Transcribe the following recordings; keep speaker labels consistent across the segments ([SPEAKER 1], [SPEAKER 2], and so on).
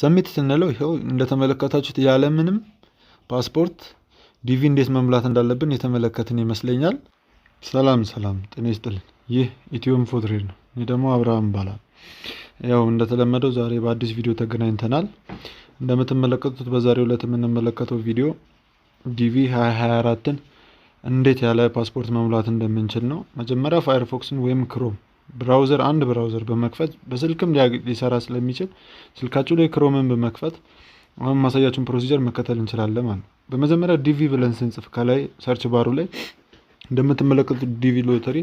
[SPEAKER 1] Submit ስንለው ይኸው እንደተመለከታችሁት ያለምንም ፓስፖርት DV እንዴት መሙላት እንዳለብን የተመለከትን ይመስለኛል። ሰላም ሰላም፣ ጤና ይስጥልን። ይህ ኢትዮ ኢንፎ ትሬድ ነው። እኔ ደግሞ አብርሃም እባላለሁ። ያው እንደተለመደው ዛሬ በአዲስ ቪዲዮ ተገናኝተናል። እንደምትመለከቱት በዛሬው ዕለት የምንመለከተው ቪዲዮ DV 2024ን እንዴት ያለ ፓስፖርት መሙላት እንደምንችል ነው። መጀመሪያ Firefox ን ወይም Chrome browser፣ አንድ browser በመክፈት፣ በስልክም ሊሰራ ስለሚችል ስልካችሁ ላይ Chrome ን በመክፈት አሁን ማሳያችሁን procedure መከተል እንችላለን ማለት ነው። በመጀመሪያ DV ብለን ስንጽፍ ከላይ search bar ኡ ላይ እንደምትመለከቱት DV lottery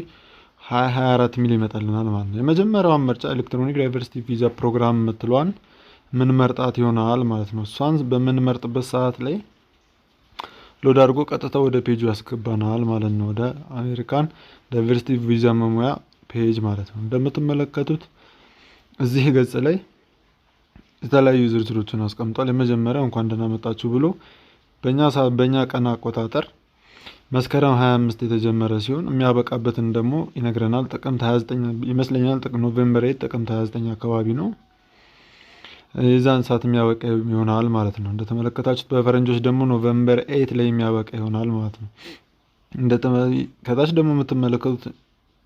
[SPEAKER 1] 2024 ሚል ይመጣልናል ማለት ነው። የመጀመሪያዋን ምርጫ Electronic Diversity Visa Program የምትለዋን ምንመርጣት ይሆናል ማለት ነው። እሷን በምንመርጥበት ሰዓት ላይ load አድርጎ ቀጥታ ወደ ፔጁ ያስገባናል ማለት ነው። ወደ አሜሪካን diversity visa መሙያ page ማለት ነው። እንደምትመለከቱት እዚህ ገጽ ላይ የተለያዩ ዝርዝሮችን አስቀምጧል። የመጀመሪያው እንኳን ደህና መጣችሁ ብሎ በእኛ ቀን አቆጣጠር መስከረም 25 የተጀመረ ሲሆን የሚያበቃበትን ደግሞ ይነግረናል። ጥቅምት 29 ይመስለኛል። November 8፣ ጥቅምት 29 አካባቢ ነው። የዛን ሰዓት የሚያበቃ ይሆናል ማለት ነው። እንደተመለከታችሁት በፈረንጆች ደግሞ November 8 ላይ የሚያበቃ ይሆናል ማለት ነው። ከታች ደግሞ የምትመለከቱት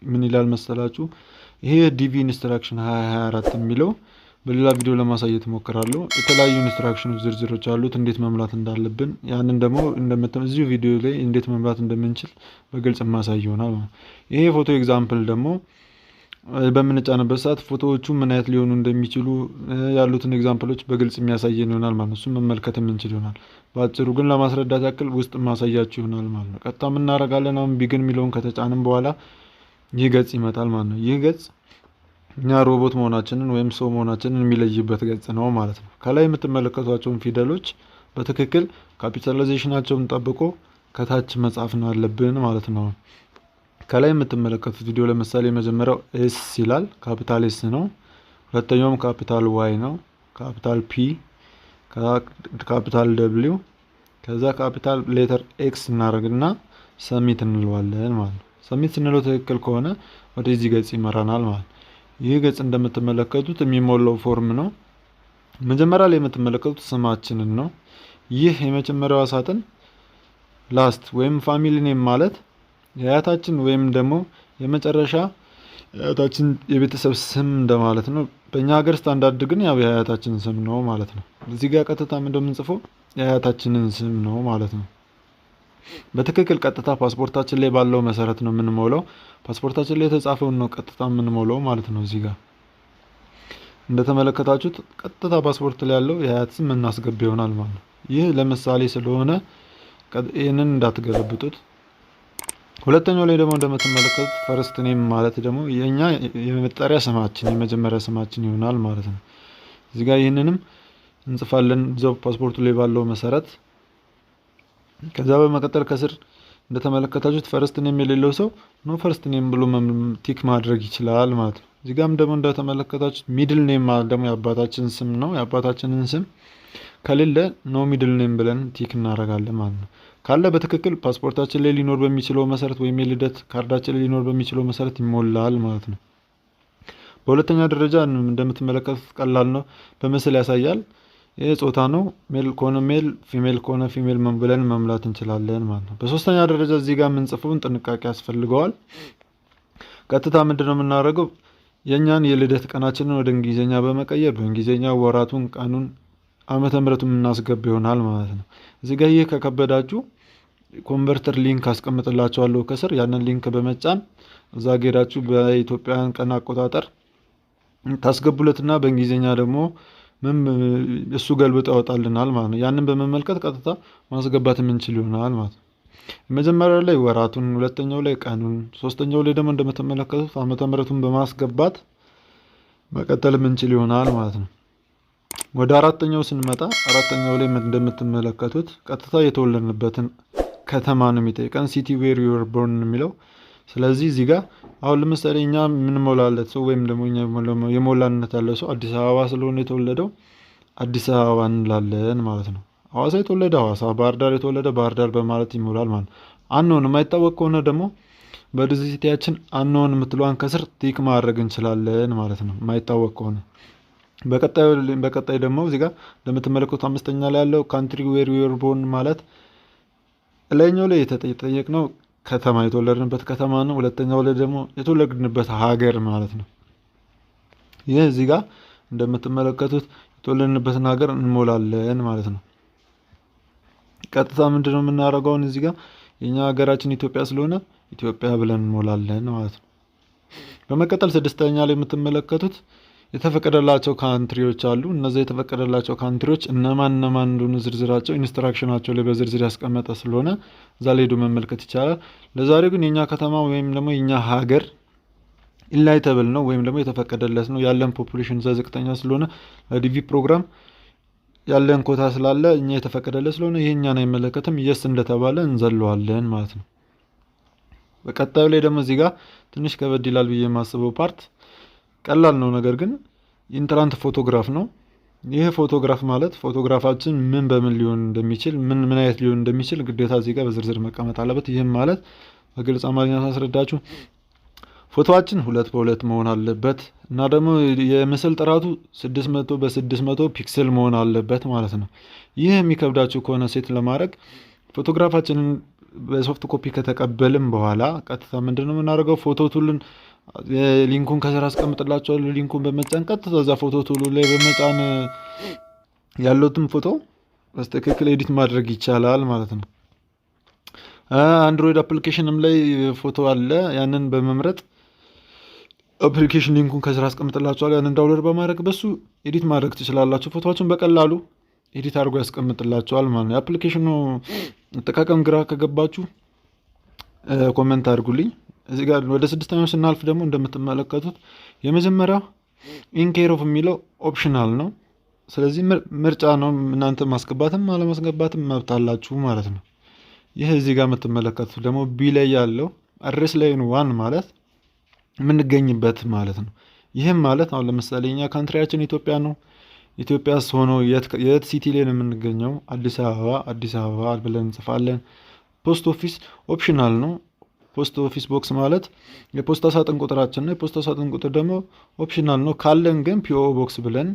[SPEAKER 1] ምን ይላል መሰላችሁ? ይሄ DV instruction 2024 የሚለው በሌላ ቪዲዮ ለማሳየት እሞክራለሁ። የተለያዩ instruction ኖች ዝርዝሮች አሉት፣ እንዴት መሙላት እንዳለብን፣ ያንን ደግሞ እዚሁ ቪዲዮ ላይ እንዴት መሙላት እንደምንችል በግልጽ ማሳይ ይሆናል ማለት ነው። ይሄ ፎቶ example ደግሞ በምንጫንበት ሰዓት ፎቶዎቹ ምን አይነት ሊሆኑ እንደሚችሉ ያሉትን example ኦች በግልጽ የሚያሳየን ይሆናል ማለት ነው። እሱን መመልከት የምንችል ይሆናል። በአጭሩ ግን ለማስረዳት ያክል ውስጥ ማሳያችሁ ይሆናል ማለት ነው። ቀጥታ የምናደርጋለን፣ አሁን begin የሚለውን ከተጫንም በኋላ ይህ ገጽ ይመጣል ማለት ነው። ይህ ገጽ እኛ ሮቦት መሆናችንን ወይም ሰው መሆናችንን የሚለይበት ገጽ ነው ማለት ነው። ከላይ የምትመለከቷቸውን ፊደሎች በትክክል capitalization ኣቸውን ጠብቆ ከታች መጻፍ ነው ያለብን ማለት ነው። ከላይ የምትመለከቱት ቪዲዮ ለምሳሌ የመጀመሪያው S ይላል፣ capital S ነው። ሁለተኛውም capital Y ነው፣ capital P፣ capital W፣ ከዛ capital letter X እናደርግና submit እንለዋለን ማለት ነው። Submit ስንለው ትክክል ከሆነ ወደዚህ ገጽ ይመራናል ማለት ነው። ይህ ገጽ እንደምትመለከቱት የሚሞላው form ነው። መጀመሪያ ላይ የምትመለከቱት ስማችንን ነው። ይህ የመጀመሪያዋ ሳጥን last ወይም family name ማለት የአያታችን ወይም ደግሞ የመጨረሻ የአያታችን የቤተሰብ ስም እንደማለት ነው። በእኛ ሀገር ስታንዳርድ ግን ያው የአያታችን ስም ነው ማለት ነው። እዚህ ጋር ቀጥታ እንደምንጽፈው የአያታችንን ስም ነው ማለት ነው። በትክክል ቀጥታ ፓስፖርታችን ላይ ባለው መሰረት ነው የምንሞላው። ፓስፖርታችን ላይ የተጻፈውን ነው ቀጥታ የምንሞላው ማለት ነው። እዚህ ጋር እንደተመለከታችሁት ቀጥታ ፓስፖርት ላይ ያለው የአያት ስም እናስገባ ይሆናል ማለት ነው። ይህ ለምሳሌ ስለሆነ ይህንን እንዳትገለብጡት። ሁለተኛው ላይ ደግሞ እንደምትመለከቱት first name ማለት ደግሞ የኛ የመጠሪያ ስማችን፣ የመጀመሪያ ስማችን ይሆናል ማለት ነው። እዚህ ጋር ይህንንም እንጽፋለን እዛው ፓስፖርቱ ላይ ባለው መሰረት። ከዛ በመቀጠል ከስር እንደተመለከታችሁት first name የሌለው ሰው no first name ብሎ tick ማድረግ ይችላል ማለት ነው። እዚህ ጋርም ደግሞ እንደተመለከታችሁት middle name ማለት ደግሞ የአባታችን ስም ነው። የአባታችንን ስም ከሌለ no middle name ብለን tick እናደርጋለን ማለት ነው። ካለ በትክክል ፓስፖርታችን ላይ ሊኖር በሚችለው መሰረት ወይም የልደት ካርዳችን ላይ ሊኖር በሚችለው መሰረት ይሞላል ማለት ነው። በሁለተኛ ደረጃ እንደምትመለከቱት ቀላል ነው፣ በምስል ያሳያል። ይህ ጾታ ነው። Male ከሆነ male፣ female ከሆነ female ብለን መሙላት እንችላለን ማለት ነው። በሶስተኛ ደረጃ እዚህ ጋር የምንጽፈውን ጥንቃቄ ያስፈልገዋል። ቀጥታ ምንድን ነው የምናደርገው? የእኛን የልደት ቀናችንን ወደ እንግሊዝኛ በመቀየር በእንግሊዝኛ ወራቱን፣ ቀኑን፣ ዓመተ ምሕረቱን የምናስገባ ይሆናል ማለት ነው። እዚህ ጋር ይህ ከከበዳችሁ converter link አስቀምጥላችኋለሁ ከስር። ያንን link በመጫን እዛ ሄዳችሁ በኢትዮጵያውያን ቀን አቆጣጠር ታስገቡለትና በእንግሊዝኛ ደግሞ ምን እሱ ገልብጦ ያወጣልናል ማለት ነው። ያንን በመመልከት ቀጥታ ማስገባት የምንችል ይሆናል ማለት ነው። የመጀመሪያው ላይ ወራቱን፣ ሁለተኛው ላይ ቀኑን፣ ሶስተኛው ላይ ደግሞ እንደምትመለከቱት ዓመተ ምሕረቱን በማስገባት መቀጠል የምንችል ይሆናል ማለት ነው። ወደ አራተኛው ስንመጣ አራተኛው ላይ እንደምትመለከቱት ቀጥታ የተወለድንበትን ከተማ ነው የሚጠይቀን፣ city where you were born የሚለው። ስለዚህ እዚህ ጋር አሁን ለምሳሌ እኛ የምንሞላለት ሰው ወይም ደግሞ እኛ የሞላንለት ያለው ሰው አዲስ አበባ ስለሆነ የተወለደው አዲስ አበባ እንላለን ማለት ነው። ሐዋሳ የተወለደ ሐዋሳ፣ ባህር ዳር የተወለደ ባህር ዳር በማለት ይሞላል ማለት ነው። Unknown፣ የማይታወቅ ከሆነ ደግሞ በ city ያችን unknown የምትለዋን ከስር tick ማድረግ እንችላለን ማለት ነው፣ የማይታወቅ ከሆነ። በቀጣይ ደግሞ እዚህ ጋር እንደምትመለከቱት አምስተኛ ላይ ያለው country where you were born ማለት ላይኛው ላይ የተጠየቅነው ከተማ፣ የተወለድንበት ከተማ ነው። ሁለተኛው ላይ ደግሞ የተወለድንበት ሀገር ማለት ነው። ይህ እዚህ ጋር እንደምትመለከቱት የተወለድንበትን ሀገር እንሞላለን ማለት ነው። ቀጥታ ምንድነው የምናደርገው? እዚህ ጋር የኛ ሀገራችን ኢትዮጵያ ስለሆነ ኢትዮጵያ ብለን እንሞላለን ማለት ነው። በመቀጠል ስድስተኛ ላይ የምትመለከቱት የተፈቀደላቸው country ዎች አሉ። እነዚ የተፈቀደላቸው country ዎች እነማን እነማን እንደሆኑ ዝርዝራቸው instruction ኣቸው ላይ በዝርዝር ያስቀመጠ ስለሆነ እዛ ላይ ሄዶ መመልከት ይቻላል። ለዛሬው ግን የኛ ከተማ ወይም ደግሞ የኛ ሀገር eligible ነው ወይም ደግሞ የተፈቀደለት ነው። ያለን population እዛ ዝቅተኛ ስለሆነ ለ DV ፕሮግራም ያለን ኮታ ስላለ እኛ የተፈቀደለት ስለሆነ ይህ እኛን አይመለከትም። Yes እንደተባለ እንዘለዋለን ማለት ነው። በቀጣዩ ላይ ደግሞ እዚህ ጋር ትንሽ ከበድ ይላል ብዬ የማስበው part ቀላል ነው፣ ነገር ግን entrant photograph ነው። ይህ ፎቶግራፍ ማለት ፎቶግራፋችን ምን በምን ሊሆን እንደሚችል፣ ምን ምን አይነት ሊሆን እንደሚችል ግዴታ እዚህ ጋር በዝርዝር መቀመጥ አለበት። ይህም ማለት በግልጽ አማርኛ ሳስረዳችሁ ፎቶዋችን 2 በ2 መሆን አለበት እና ደግሞ የምስል ጥራቱ 600 በ600 pixel መሆን አለበት ማለት ነው። ይህ የሚከብዳችሁ ከሆነ set ለማድረግ ፎቶግራፋችንን በ soft copy ከተቀበልን በኋላ ቀጥታ ምንድነው የምናደርገው? Photo tool ን link ኡን ከስር አስቀምጥላችኋለሁ። Link ኡን በመጫን ቀጥታ እዛ photo tool ኡ ላይ በመጫን ያሉትን ፎቶ በትክክል edit ማድረግ ይቻላል ማለት ነው። Android application ም ላይ ፎቶ አለ። ያንን በመምረጥ application link ኡን ከስር አስቀምጥላችኋለሁ። ያንን download በማድረግ በሱ edit ማድረግ ትችላላችሁ። ፎቶዎችን በቀላሉ edit አድርጎ ያስቀምጥላችኋል ማለት ነው። የ application ኑ አጠቃቀም ግራ ከገባችሁ comment አድርጉልኝ። እዚህ ጋር ወደ ስድስተኛው ስናልፍ ደግሞ እንደምትመለከቱት የመጀመሪያው in care of የሚለው optional ነው። ስለዚህ ምርጫ ነው። እናንተ ማስገባትም አለማስገባትም መብት አላችሁ ማለት ነው። ይህ እዚህ ጋር የምትመለከቱት ደግሞ B ላይ ያለው address line one ማለት የምንገኝበት ማለት ነው። ይህም ማለት አሁን ለምሳሌ እኛ country ያችን ኢትዮጵያ ነው። ኢትዮጵያስ ሆኖ የት city ላይ ነው የምንገኘው? አዲስ አበባ፣ አዲስ አበባ ብለን እንጽፋለን። Post office optional ነው። Post office box ማለት የፖስታ ሳጥን ቁጥራችን ነው። የፖስታ ሳጥን ቁጥር ደግሞ optional ነው። ካለን ግን P.O. Box ብለን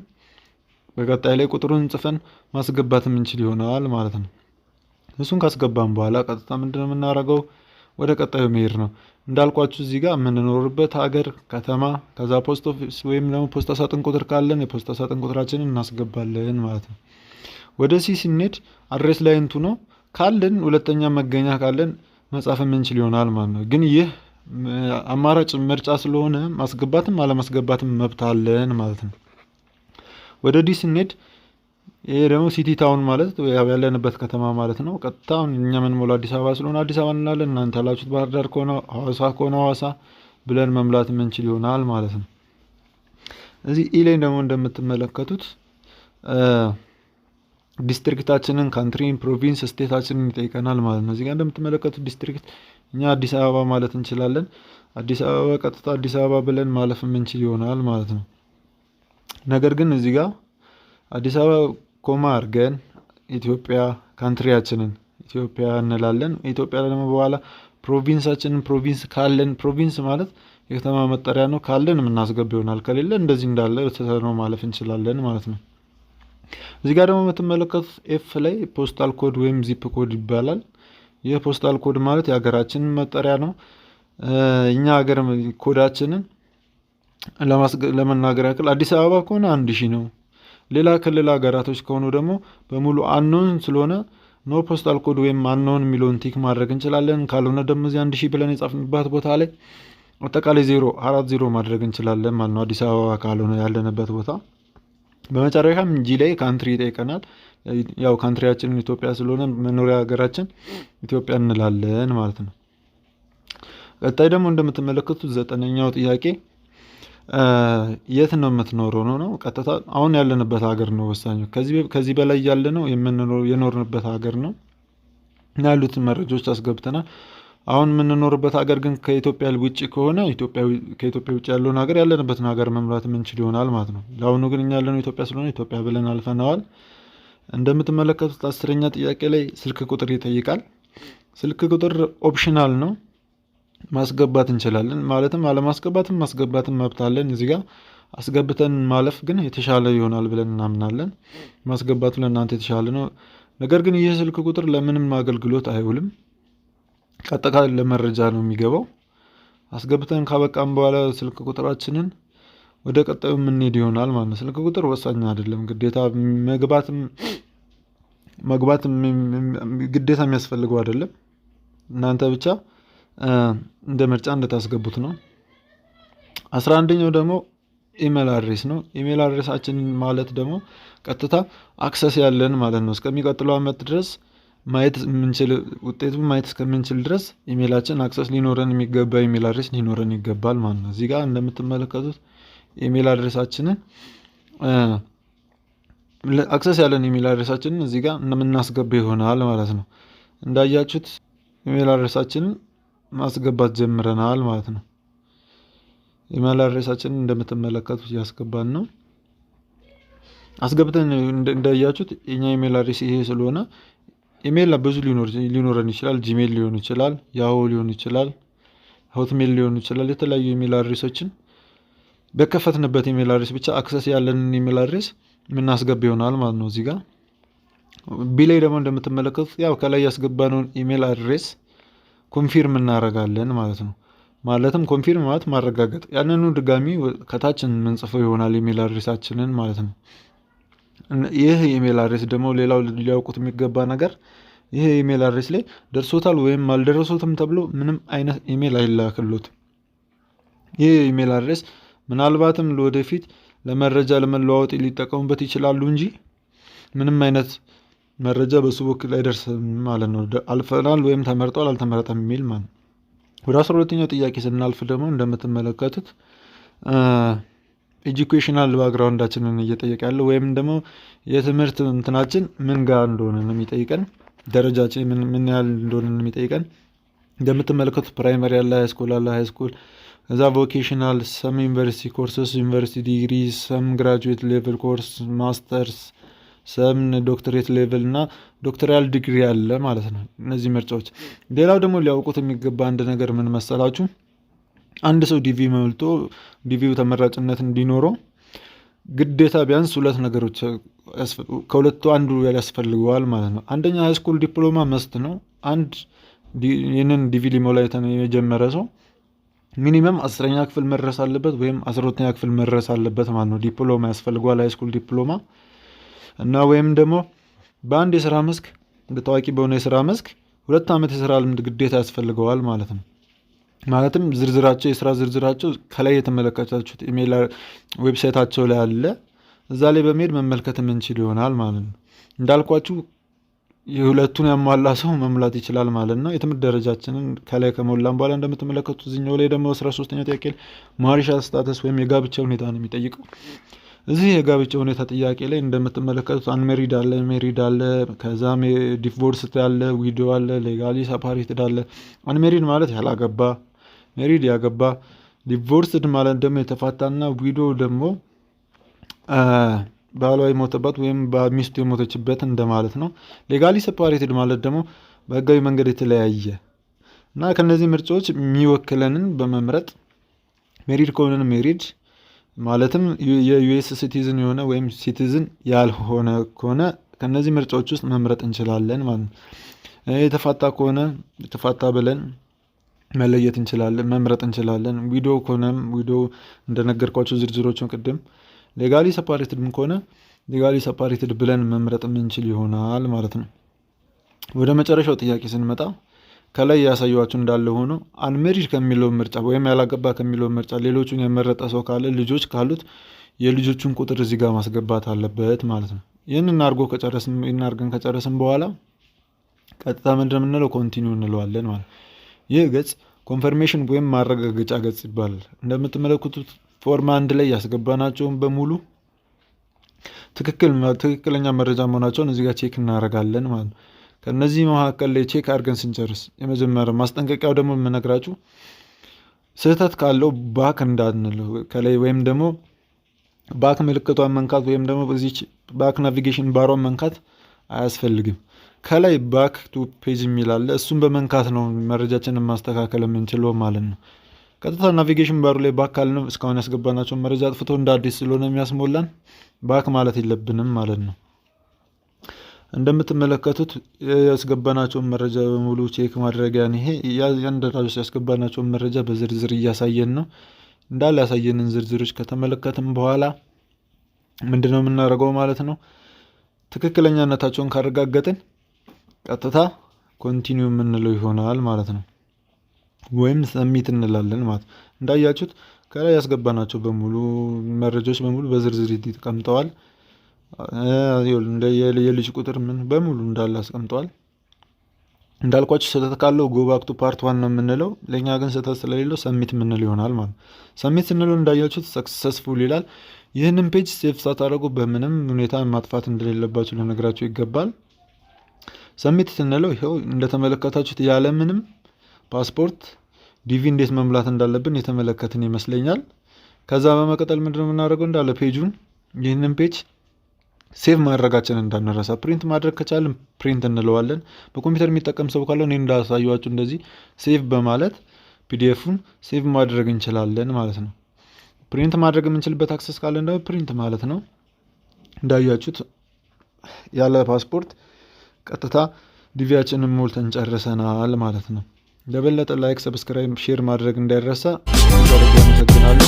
[SPEAKER 1] በቀጣይ ላይ ቁጥሩን ጽፈን ማስገባት የምንችል ይሆናል ማለት ነው። እሱን ካስገባን በኋላ ቀጥታ ምንድነው የምናደርገው? ወደ ቀጣዩ መሄድ ነው። እንዳልኳችሁ እዚህ ጋር የምንኖርበት ሀገር፣ ከተማ፣ ከዛ post office ወይም ደግሞ ፖስታ ሳጥን ቁጥር ካለን የፖስታ ሳጥን ቁጥራችንን እናስገባለን ማለት ነው። ወደ C ስንሄድ address line two ነው። ካለን ሁለተኛ መገኛ ካለን መጻፍ የምንችል ይሆናል ማለት ነው። ግን ይህ አማራጭ ምርጫ ስለሆነ ማስገባትም አለማስገባትም መብት አለን ማለት ነው። ወደ D ስንሄድ ይሄ ደግሞ city town ማለት ያለንበት ከተማ ማለት ነው። ቀጥታ እኛ የምንሞላው አዲስ አበባ ስለሆነ አዲስ አበባ እንላለን። እናንተ ያላችሁት ባህር ዳር ከሆነ፣ ሐዋሳ ከሆነ ሐዋሳ ብለን መሙላት የምንችል ይሆናል ማለት ነው። እዚህ E ላይ ደግሞ እንደምትመለከቱት district ኣችንን፣ country ን፣ province፣ state ኣችንን ይጠይቀናል ማለት ነው። እዚህ ጋር እንደምትመለከቱት district እኛ አዲስ አበባ ማለት እንችላለን። አዲስ አበባ ቀጥታ አዲስ አበባ ብለን ማለፍ የምንችል ይሆናል ማለት ነው። ነገር ግን እዚህ ጋር አዲስ አበባ comma አድርገን ኢትዮጵያ፣ country ያችንን ኢትዮጵያ እንላለን። ኢትዮጵያ ደግሞ በኋላ province ኣችንን province ካለን፣ province ማለት የከተማ መጠሪያ ነው፣ ካለን የምናስገባ ይሆናል። ከሌለ እንደዚህ እንዳለ ትተነው ማለፍ እንችላለን ማለት ነው። እዚህ ጋር ደግሞ የምትመለከቱት F ላይ postal code ወይም zip code ይባላል። ይህ postal code ማለት የሀገራችንን መጠሪያ ነው። እኛ ሀገር ኮዳችንን ለመናገር ያክል አዲስ አበባ ከሆነ 1000 ነው። ሌላ ክልል ሀገራቶች ከሆኑ ደግሞ በሙሉ unknown ስለሆነ no postal code ወይም unknown የሚለውን tick ማድረግ እንችላለን። ካልሆነ ደግሞ እዚህ 1000 ብለን የጻፍንባት ቦታ ላይ አጠቃላይ ዜሮ አራት ዜሮ ማድረግ እንችላለን ማለት ነው፣ አዲስ አበባ ካልሆነ ያለንበት ቦታ። በመጨረሻም G ላይ country ይጠይቀናል። ያው country ያችንን ኢትዮጵያ ስለሆነ መኖሪያ ሀገራችን ኢትዮጵያ እንላለን ማለት ነው። ቀጣይ ደግሞ እንደምትመለከቱት ዘጠነኛው ጥያቄ የት ነው የምትኖረው ነው። ቀጥታ አሁን ያለንበት ሀገር ነው ወሳኙ። ከዚህ በላይ ያለ ነው የኖርንበት ሀገር ነው እና ያሉትን መረጃዎች አስገብተናል። አሁን የምንኖርበት ሀገር ግን ከኢትዮጵያ ውጭ ከሆነ ከኢትዮጵያ ውጭ ያለውን ሀገር፣ ያለንበትን ሀገር መምራት የምንችል ይሆናል ማለት ነው። ለአሁኑ ግን እኛ ያለነው ኢትዮጵያ ስለሆነ ኢትዮጵያ ብለን አልፈነዋል። እንደምትመለከቱት 10ኛ ጥያቄ ላይ ስልክ ቁጥር ይጠይቃል። ስልክ ቁጥር optional ነው፣ ማስገባት እንችላለን። ማለትም አለማስገባትም ማስገባትም መብት አለን። እዚህ ጋር አስገብተን ማለፍ ግን የተሻለ ይሆናል ብለን እናምናለን። ማስገባቱ ለእናንተ የተሻለ ነው። ነገር ግን ይህ ስልክ ቁጥር ለምንም አገልግሎት አይውልም። ቀጥታ ለመረጃ ነው የሚገባው። አስገብተን ካበቃን በኋላ ስልክ ቁጥራችንን ወደ ቀጣዩ የምንሄድ ይሆናል ማለት ነው። ስልክ ቁጥር ወሳኝ አይደለም፣ ግዴታ መግባት ግዴታ የሚያስፈልገው አይደለም። እናንተ ብቻ እንደ ምርጫ እንድታስገቡት ነው። 11ኛው ደግሞ email address ነው። Email address ኣችን ማለት ደግሞ ቀጥታ access ያለን ማለት ነው። እስከሚቀጥለው ዓመት ድረስ ማየት የምንችል፣ ውጤቱን ማየት እስከምንችል ድረስ ኢሜይላችን access ሊኖረን የሚገባ email address ሊኖረን ይገባል ማለት ነው። እዚህ ጋር እንደምትመለከቱት email address ኣችንን፣ access ያለን email address ኣችንን እዚህ ጋር እንደምናስገባ ይሆናል ማለት ነው። እንዳያችሁት email address ኣችንን ማስገባት ጀምረናል ማለት ነው። Email address ኣችንን እንደምትመለከቱት እያስገባን ነው። አስገብተን እንዳያችሁት የኛ email address ይሄ ስለሆነ ኢሜል ብዙ ሊኖረን ይችላል። Gmail ሊሆን ይችላል፣ Yahoo ሊሆን ይችላል፣ Hotmail ሊሆን ይችላል። የተለያዩ email address ኦችን በከፈትንበት email address ብቻ access ያለንን email address የምናስገባ ይሆናል ማለት ነው። እዚህ ጋር B ላይ ደግሞ እንደምትመለከቱት ያው ከላይ ያስገባነውን email address confirm እናደርጋለን ማለት ነው። ማለትም confirm ማለት ማረጋገጥ፣ ያንኑ ድጋሚ ከታች የምንጽፈው ይሆናል email address ኣችንን ማለት ነው። ይህ email address ደግሞ ሌላው ሊያውቁት የሚገባ ነገር ይህ email address ላይ ደርሶታል ወይም አልደረሶትም ተብሎ ምንም አይነት ኢሜል አይላክሎትም። ይህ email address ምናልባትም ለወደፊት ለመረጃ ለመለዋወጥ ሊጠቀሙበት ይችላሉ እንጂ ምንም አይነት መረጃ በሱ በኩል አይደርስም ማለት ነው። አልፈናል ወይም ተመርጧል አልተመረጠም የሚል ማለት ነው። ወደ 12ኛው ጥያቄ ስናልፍ ደግሞ እንደምትመለከቱት educational background ኣችንን እየጠየቀ ያለው ወይም ደግሞ የትምህርት እንትናችን ምን ጋር እንደሆነ ነው የሚጠይቀን። ደረጃችን ምን ያህል እንደሆነ ነው የሚጠይቀን። እንደምትመለከቱት primary አለ፣ high school አለ፣ high school፣ ከዛ vocational፣ some university courses፣ university degree፣ some graduate level course፣ masters፣ some doctorate level እና doctoral degree አለ ማለት ነው። እነዚህ ምርጫዎች። ሌላው ደግሞ ሊያውቁት የሚገባ አንድ ነገር ምን መሰላችሁ? አንድ ሰው DV ሞልቶ DV ው ተመራጭነት እንዲኖረው ግዴታ ቢያንስ ሁለት ነገሮች፣ ከሁለቱ አንዱ ያስፈልገዋል ማለት ነው። አንደኛ high school diploma must ነው። አንድ ይህንን DV ሊሞላ የጀመረ ሰው minimum 10ኛ ክፍል መድረስ አለበት ወይም 12ኛ ክፍል መድረስ አለበት ማለት ነው። ዲፕሎማ ያስፈልገዋል፣ high school diploma፣ እና ወይም ደግሞ በአንድ የስራ መስክ፣ ታዋቂ በሆነ የስራ መስክ 2 ዓመት የስራ ልምድ ግዴታ ያስፈልገዋል ማለት ነው። ማለትም ዝርዝራቸው፣ የስራ ዝርዝራቸው ከላይ የተመለከታችሁት email website ኣቸው ላይ አለ። እዛ ላይ በመሄድ መመልከት የምንችል ይሆናል ማለት ነው። እንዳልኳችሁ የሁለቱን ያሟላ ሰው መሙላት ይችላል ማለት ነው። የትምህርት ደረጃችንን ከላይ ከሞላን በኋላ እንደምትመለከቱት እዚህኛው ላይ ደግሞ 13ኛው ጥያቄ marital status ወይም የጋብቻ ሁኔታ ነው የሚጠይቀው። እዚህ የጋብቻ ሁኔታ ጥያቄ ላይ እንደምትመለከቱት unmarried አለ፣ married አለ፣ ከዛ divorced አለ፣ widow አለ፣ legally separated አለ። Unmarried ማለት ያላገባ፣ married ያገባ፣ divorced ማለት ደግሞ የተፋታና widow ደግሞ ባሏ የሞተባት ወይም ሚስቱ የሞተችበት እንደማለት ነው። Legally separated ማለት ደግሞ በህጋዊ መንገድ የተለያየ እና ከነዚህ ምርጫዎች የሚወክለንን በመምረጥ married ከሆንን married፣ ማለትም የ US citizen የሆነ ወይም citizen ያልሆነ ከሆነ ከነዚህ ምርጫዎች ውስጥ መምረጥ እንችላለን ማለት ነው። የተፋታ ከሆነ የተፋታ ብለን መለየት እንችላለን፣ መምረጥ እንችላለን። Widow ከሆነም widow፣ እንደነገርኳችሁ ዝርዝሮቹን ቅድም። Legally separated ም ከሆነ legally separated ብለን መምረጥ የምንችል ይሆናል ማለት ነው። ወደ መጨረሻው ጥያቄ ስንመጣ ከላይ ያሳየኋችሁ እንዳለ ሆኖ unmarried ከሚለው ምርጫ ወይም ያላገባ ከሚለው ምርጫ ሌሎቹን የመረጠ ሰው ካለ ልጆች ካሉት የልጆቹን ቁጥር እዚህ ጋር ማስገባት አለበት ማለት ነው። ይህን አድርገን ከጨረስን በኋላ ቀጥታ ምንድን የምንለው continue እንለዋለን ማለት ነው። ይህ ገጽ confirmation ወይም ማረጋገጫ ገጽ ይባላል። እንደምትመለከቱት form 1 ላይ ያስገባናቸውን በሙሉ ትክክለኛ መረጃ መሆናቸውን እዚህ ጋር check እናደርጋለን ማለት ነው። ከነዚህ መካከል ላይ check አድርገን ስንጨርስ የመጀመሪያ ማስጠንቀቂያው ደግሞ የምነግራችሁ ስህተት ካለው back እንዳንል ከላይ ወይም ደግሞ back ምልክቷን መንካት ወይም ደግሞ በዚች back navigation bar ኧን መንካት አያስፈልግም። ከላይ back to page የሚል አለ። እሱን በመንካት ነው መረጃችንን ማስተካከል የምንችለው ማለት ነው። ቀጥታ navigation bar ኡ ላይ back ካልነው እስካሁን ያስገባናቸውን መረጃ አጥፍቶ እንደ አዲስ ስለሆነ የሚያስሞላን back ማለት የለብንም ማለት ነው። እንደምትመለከቱት ያስገባናቸውን መረጃ በሙሉ check ማድረጊያ ይሄ እያንዳንዱ ያስገባናቸውን መረጃ በዝርዝር እያሳየን ነው። እንዳለ ያሳየንን ዝርዝሮች ከተመለከትን በኋላ ምንድነው የምናደርገው ማለት ነው? ትክክለኛነታቸውን ካረጋገጥን ቀጥታ continue የምንለው ይሆናል ማለት ነው። ወይም submit እንላለን ማለት ነው። እንዳያችሁት ከላይ ያስገባናቸው በሙሉ መረጃዎች በሙሉ በዝርዝር ተቀምጠዋል። የልጅ ቁጥር ምን በሙሉ እንዳለ አስቀምጠዋል። እንዳልኳችሁ ስህተት ካለው go back to part one ነው የምንለው። ለእኛ ግን ስህተት ስለሌለው submit የምንል ይሆናል ማለት ነው። Submit ስንለው እንዳያችሁት successful ይላል። ይህንን page save ሳታደርጉ በምንም ሁኔታ ማጥፋት እንደሌለባችሁ ልነግራችሁ ይገባል። Submit ስንለው ይኸው እንደተመለከታችሁት ያለምንም ፓስፖርት DV እንዴት መሙላት እንዳለብን የተመለከትን ይመስለኛል። ከዛ በመቀጠል ምንድነው የምናደርገው? እንዳለ page ኡን፣ ይህንን page save ማድረጋችንን እንዳንረሳ። Print ማድረግ ከቻልን print እንለዋለን። በኮምፒውተር የሚጠቀም ሰው ካለ እኔ እንዳሳየኋችሁ እንደዚህ save በማለት PDF ኡን save ማድረግ እንችላለን ማለት ነው። Print ማድረግ የምንችልበት access ካለን ደግሞ print ማለት ነው። እንዳያችሁት ያለ ፓስፖርት ቀጥታ DV ያችንን ሞልተን ጨርሰናል ማለት ነው። ለበለጠ like፣ subscribe፣ share ማድረግ እንዳይረሳ። አመሰግናለሁ።